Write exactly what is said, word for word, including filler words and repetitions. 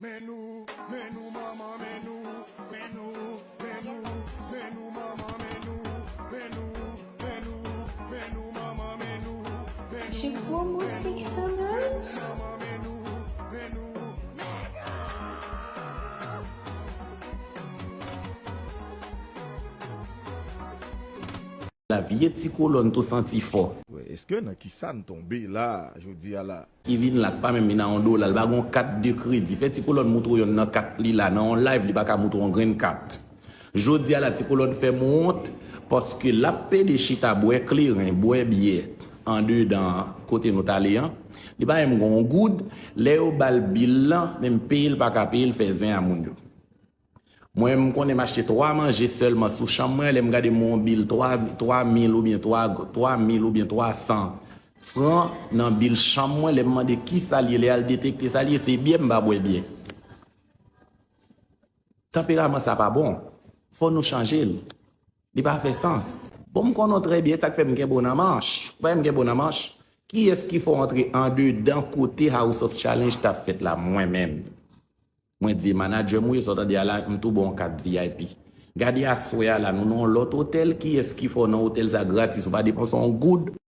Men nou, men nou, manman, men nou, men nou, men nou, men nou, manman, men nou, men nou, men nou, manman, men nou, men nou, Chico Music Channel. Manman, men nou, men nou, men nou. La vye ti kolòn tou santi fò. Wè, èske nan kisa n tonbe la, jodi a la? Ki vin la, k pa menm vin a yon dola, l pa gon kat de kredi. Fè ti kolòn moutre w yonn nan kat li la, nan yon live, li pa ka moutre w yon grenn kat. Jodi a la, ti kolòn fè m wont, paske l ap pede chita bwè kleren, bwè byè, andedan kote nou t ale an. Li pa menm gon goud, lè yo ba l bil lan, menm peye l pa ka peye l, fè zen a moun yo. Mwen, m konnen m achte twa manje sèlman sou chanm mwen, lè m gade m wè yon bil twa, twa mil oubyen twa, twa mil oubyen twa san fran nan bil chanm mwen, lè m mande kisa l ye, lè y al detekte sa l ye, se byè, m pa bwè byè. Tanperaman sa pa bon. Fò nou chanje l. Li pa fè sans. Bon, m konnen w trè byen, sa k fè m gen bo nan manch. Ou pa wè m gen bo nan manch? Kiyès ki fè w antre andedan kote House of Challenge t ap fèt la? Mwen menm. Mwen di manadjè m, wi, sa w tande a la, m tou ba w yon kat V I P. Gade aswè a la, nou nan yon lòt otèl, kiyès ki fè w nan otèl sa gratis, ou pa depanse yon goud?